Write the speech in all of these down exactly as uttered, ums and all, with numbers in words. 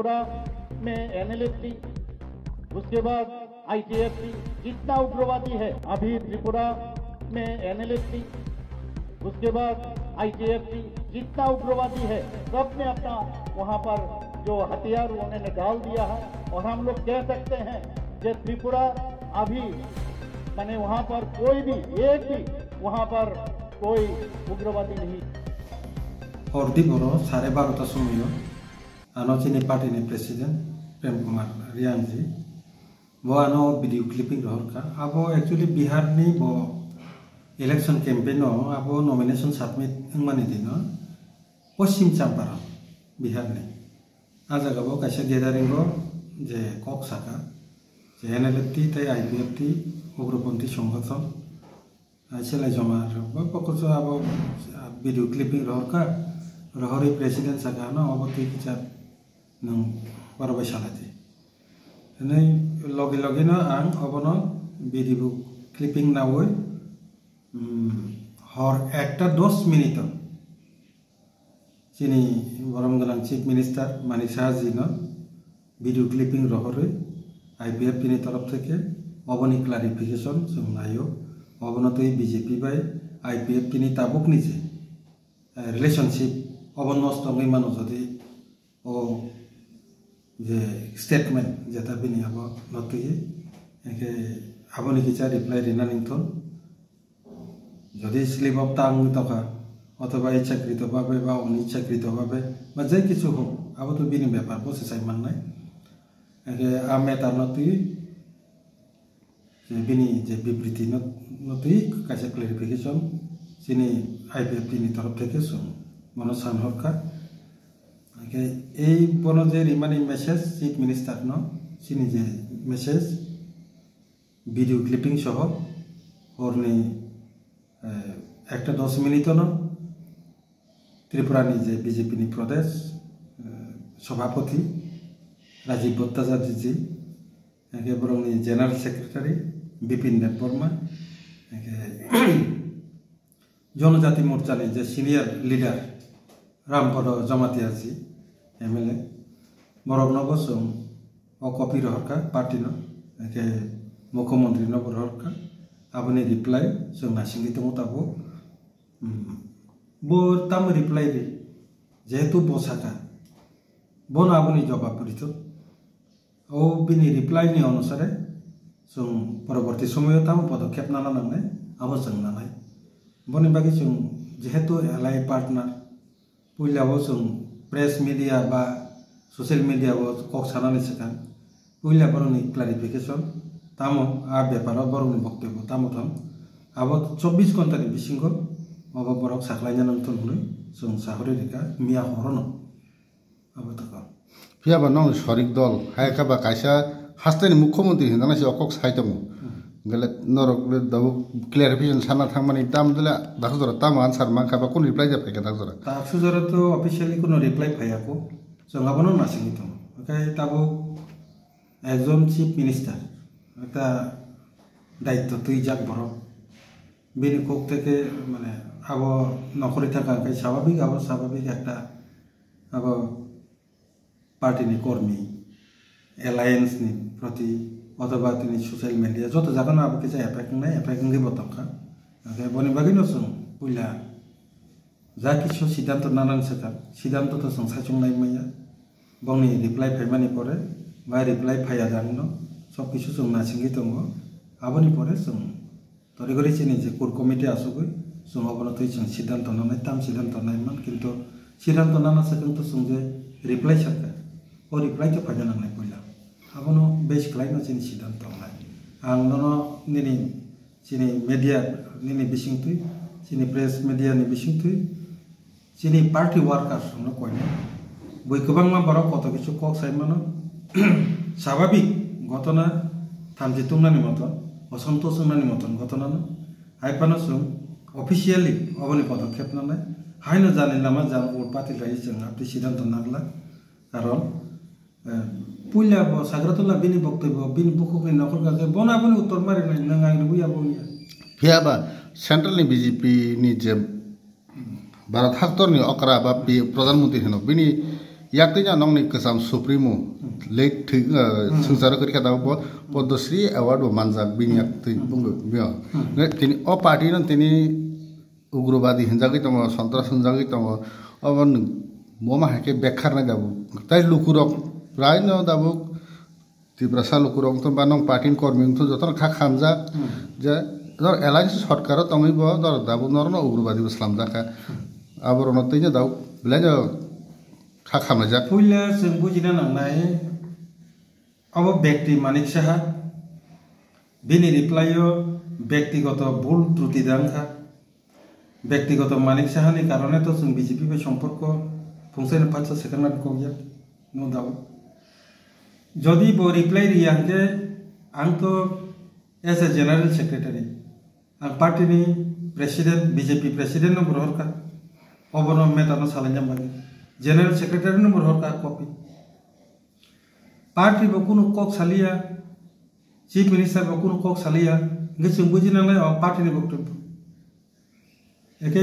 में एनएलएफटी, उसके बाद आईटीएफटी, जितना उग्रवादी है अभी त्रिपुरा में एनएलएफटी, उसके बाद आईटीएफटी, जितना उग्रवादी है, सबने अपना वहाँ पर जो हथियार उन्होंने डाल दिया है। और हम लोग कह सकते हैं कि त्रिपुरा अभी, माने, वहाँ पर कोई भी, एक भी वहाँ पर कोई उग्रवादी नहीं। Hor di boro sare barota somoio ano chini party ni president Prem Kumar Reang ji, bo ano video clipping rohor kha. Abo actually Bihar ni bo election campaign o abo nomination submit wngmani dino Poschim Champaran, Bihar ni. A jaga bo kaisa gathering o je kok saka je N L F T tei I P F T ugroponthi songothon. Selai joma rok bo pokoso abo video clipping rohor kha, rohorwi president saka ano obo twi kisa nwng oro bai salai di. Hwnwi logi logi no ang obono video clipping nawi, um, hor ekta dos minute o chini borom gwnang Chief Minister Manik Saha ji no video clipping rohorwi I P F T ni torof theke oboni clarification chwng naio. Obono twi B J P bai I P F T ni tabukni je, eh, relationship obo nosto wngwi mano, jodi o je statement jeta bini abo no twi, hwnkhe aboni kisa reply rina ningthun. Jodi slip of tongue wngwi tongkha, othoba ichchakrito bhabe ba onichchakrito bhabe ba je kichu hok, abo to bini bepar, bo se sai mannai. Hwnkhe a matter no twi, je bini je bibriti no, no twi kaisa clarification chini I P F T ni torof theke chwng bono san hor kha. Hwnkhe ei bono je rimani message Chief Minister no, chini je message, video clipping soho horni, eh, ekta dos minute no Tripura ni je B J P ni Pradesh, eh, Sabhapati Rajiv Bhattacharya ji, hwnkhe borokni General Secretary Bipin Debbarma, hwnkhe Jonojati Morcha ni je senior leader Rampada Jamatia ji, M L A, borok no bo chwng o copy rohor kha party no, hwnkhe Mukhyamantri no bo rohor kha, aboni reply chwng naisingwi tongo tabuk. Hmm. Bo tamo reply ri, jehetu bo saka, bono aboni jobab rithok. O bini reply ni onusare chwng poroborti somoyo tamo podokhep nana nangnai, abo chwng nanai. Boni bagwi chwng jehetu allied partner, puila o chwng press media ba social media o kok sanani swkang, puila borokni clarification tamo, a beparo borokni boktobyo tamo thang, abo chobbish ghonta ni bisingo obo borok saklaina nangthun hwnwi chwng sahori rikha miya horono. Abo tako. Phiya ba nong sorik dol, hai kha ba kaisa haste ni mukhyamantri hinjana se okok sai tongo. Hmm. Gele norok le dabu clarification sana thangmani tam dile dakjora tam answer mankha ba kun reply ja phaikha dakjora. Dakjora to officially kuno reply phaiya ko. Chwng abono nasingwi tongo. Okai tabuk ekjon chief minister, ekta daitto twijak borok. Bini kok theke, mane, abo nokhorwi thangkha, hwnkhe swababik, abo swababik ekta, abo party ni kormi, alliance ni proti, othoba tini social media, joto jagano abo kisa effect wngnai, effect wngwi bo tongkha. Hwnkhe boni bagwino chwng puila ja kisu siddhanto nanani swkang, siddhanto to chwng saichung nai manya. Bongni reply phaimani pore, bai reply phaiya jani no, sob kisu chwng nasingwi tongo. Aboni pore chwng tori gori chini je core committee asugwi, chwng obono twi chwng siddhanto nanai, tam siddhanto nai man, kintu siddhanto nana swkang to chwng je reply sakha. O reply to phaina nangnai puila. Abono base khlaino chini siddhanto wngnai. Ang nono nini chini media nini bisingtwi, chini press media ni bisingtwi, chini party workers no koina. Bui kwbangma borok koto kisu kok sai mano. Sababik gotona thamchi tungnani moton, osontos wngnani moton gotona no. Hai phano chwng officially oboni podokkhep nanai. Haino jani lama jang ur pati lai chwng abdi siddhanto nagla. Karon Eh, puila bo Sagratula bini boktoi bo, bini bukhukni nokhor kha khe bono aboni uttor marinai, nwng ang rwui abo wngya. Phiya ba central ni B J P ni je Bharat haktor ni okra ba pi-, Pradhan Mantri hino, bini Yaktwi no nokni kwcham supremo, late thwi, uh, swngcharo kwrwi kha tabuk bo Padmasri Award bo manjak bini yaktwi bungo, bini. Ne tini o party no tini ugrobadi hinjagwi tongo, sontras hinjagwi tongo, obo nwng boma hai khe bekhar nai tabuk. Tai lukurok rai no tabuk Tiprasa lukurok wngtong ba nong party ni kormi wngtong jotono kha khamjak je nor alliance sorkaro tongwi bo nor tabuk norno ugrobadi bo slamjak kha. Aborokno twino tabuk belai no kha khamlaijak. Puila chwng bujina nangnai, abo bekti Manik Saha, bini reply o bektigoto bul truti da wngkha. Bektigoto Manik Saha ni karone to chwng B J P bai somporko phungsaino pacha second line kok ya, no doubt. Jodi bo reply riya hwnkhe ang to as a general secretary, ang party ni president, B J P president no bo rohorkha, obono meta no salaina bagwi general secretary no bo rohorkha copy. Party bo kunu kok saliya, chief minister bo kunu kok saliya, hwnkhe chwng buji nangnai o party ni boktobyo. Eke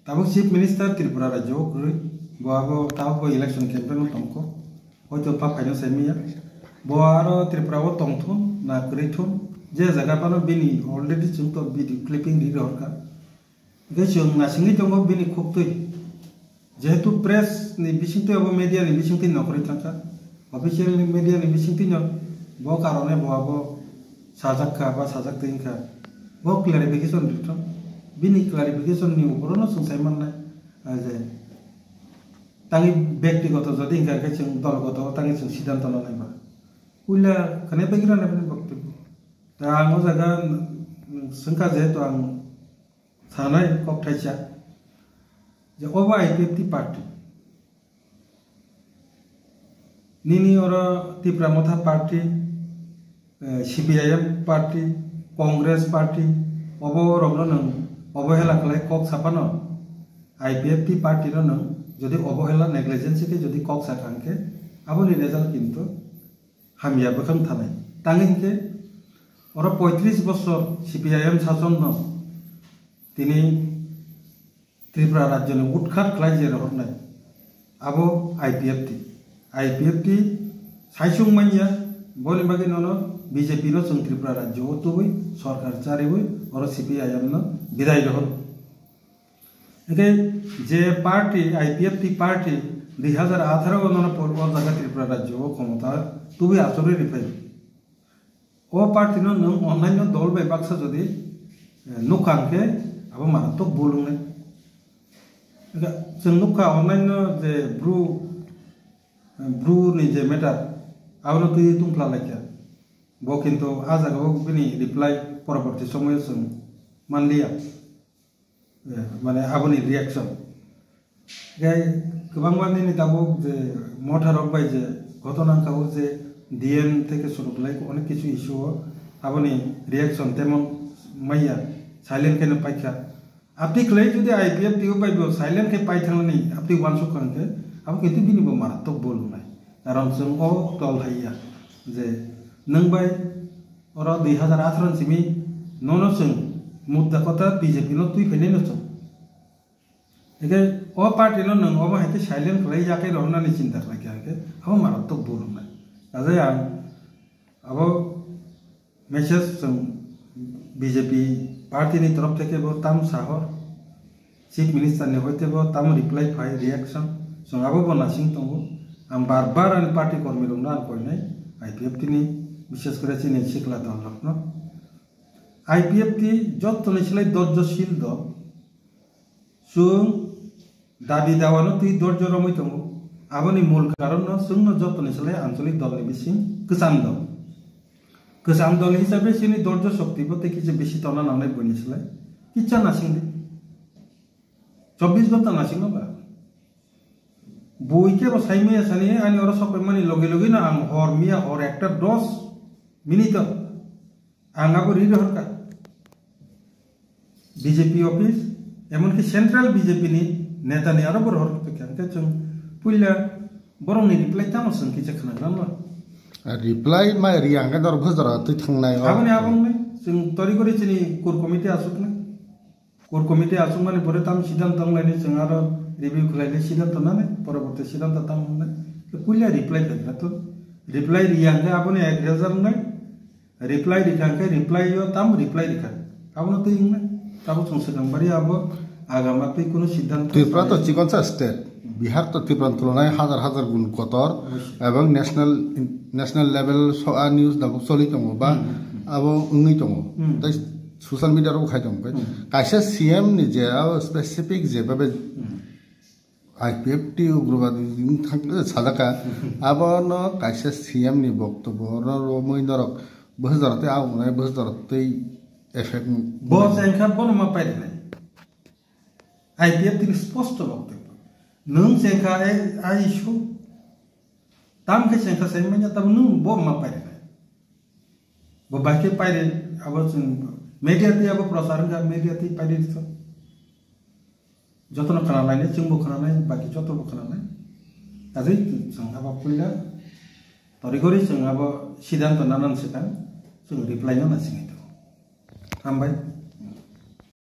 tabuk chief minister Tripura rajyo o kwrwi, bo abo tabuk bo election campaign o tongkho, hoito pa phaino sai manya. Bo aro Tripura o tongthun na kwrwithun, je jaga phano bini already chwng to video clipping ri rohorkha. Hwnkhe chwng nasingwi tongo bini khuktwi. Jehetu press ni bisingtwi abo media ni bisingtwi nokhorwi thangkha, official ni media ni bisingtwi no bo karone bo abo sajak kha ba sajak twi wngkha, bo clarification rithung. Bini clarification ni uporo no chwng sai mannai, ah, je tangwi bektigoto jodi wngkha khe chwng dolgoto tangwi chwng siddhanto no naiba. Puila khwnai bai gira nai bini boktobyo. Ta ang o jaga, mm, swngkha jehetu ang sanai kok thaisa je obo I P F T party. Nini oro Tipra Motha party, eh, C P I M party, Congress party, obo rokno nwng obohela khlai kok saphano I P F T party no nwng jodi obohela negligence khe jodi kok sakha hwnkhe aboni result kintu hamya bwkhang thanai. Tangwi hwnkhe oro poitris bosor C P I M sasonno tini Tripura rajyoni utkhat khlai je rohornai, abo I P F T. I P F T saisung manya, boni bagwi nono B J P no chwng Tripura rajyo o tubui sorkar chariui oro C P I M no bidai rohor. Hwnkhe je party, I P F T party dui hazar atharo o nono por-, o jaga Tripura rajyo o khomota tubui achugwi riphai. O party no nwng onnaino dol bai baksa jodi, eh, nukha hwnkhe abo maratok bul wngnai. Hwnkhe chwng nukha onnaino je Bru, eh, Bru ni je matter, abono twi tungphla laikha. Bo kintu a jaga o bini reply poroborti somoyo chwng manliya. Eh, mane aboni reaction. Gai kwbangma nini tabuk je motharok bai je ghotona wngkha o je D M theke suru khlai onek kisu issue o aboni reaction temon maya silent khe no paikha. Abdi khlai jodi I P F T o bai bo silent khe pai thangnani abdi uansuk kha hwnkhe abo kintu bini bo maratok bul wngnai. Karon chwng o tol haiya je nwng bai Oro dui hazar atharo ni simi nono chwng mudda kotha B J P no twi phainai no chwng. Hwnkhe o party no nwng omo hai khe silent khlai ya khe rohornani chinta khlai kha hwnkhe abo maratok bul wngnai. Kajai ang abo message chwng B J P party ni torof theke bo tam sahor. Chief Minister ni hoite bo tamo reply phai, reaction, chwng abo bo nasing tongo. Ang bar bar ani party kormi rokno ang koinai, I P F T ni, bishes kore chini sikla dol rokno. I P F T jottoni silai dorjo sil dol. Chwng dabi dawano twi dorjo romwi tongo. Aboni mul karon no chwngno jottoni silai ancholik dol ni bising kwcham dol. Kwcham dol hisabe chini dorjo shokti bo tei kisa bisi tona nangnai buini silai. Kicha nasing di. Chobbish ghonta nasingno ba. Bui kebo sai maya sani ani oro sok paimani loge loge no ang hor miya hor ekta dos minute o ang abo ri rohorkha. B J P office, emonki central B J P ni neta ni aro bo rohor kha. Hwnkhe chwng puila borok ni reply tamo chwng kisa khna gwnang no. Reply ma ri ang khe norok bwsajora twi thangnai o. Aboni abong ni chwng tori gori chini core committee asuk nai. Core committee aswkmani pore tamo siddhanto wnglaini chwng aro Review khlainai siddhanto nanai, poroborti siddhanto tamo wngnai. Puila reply khaikha to. Reply riya hwnkhe aboni aggressor wngnai. Reply rikha hwnkhe reply o tam reply rikha. Abono twi wngnai. Tabo chwng swkang bari abo agama twi kuno siddhanto Tripura to sanai. Chikonsa state. Bihar to Tripura tulonai hajar hajar gun kotor. Obviously. Ebong national, national level so a news dabok choli tongo ba Hmm, hmm, hmm. abo wngwi tongo. Hmm. Tai social media rok khai tongo. Hmm. Kaisa C M ni je abo specific je babe Hmm. I P F T ugrobadi thang sajaka. Abono kaisa C M ni boktobo oro romwi norok bwsajorok tei agonai bwsajorok tei effect. Bo chengkha bono ma pairwnai. I P F T ni sposto boktobo. Nwng chengkha ai, ai issue. Tam khe chengkha sai manya tam nwng bo ma pairwnai. Bo bai khe paire abo chwng media twi abo prochar wngkha, media twi paire rwkha. Jotono khna lainai, chwngbo khna lai, baki jotobo khna lai. Ajai chwng abo puila torigori chwng abo siddhanto nanan swkang chwng reply no naisingwi tongo. Hambai.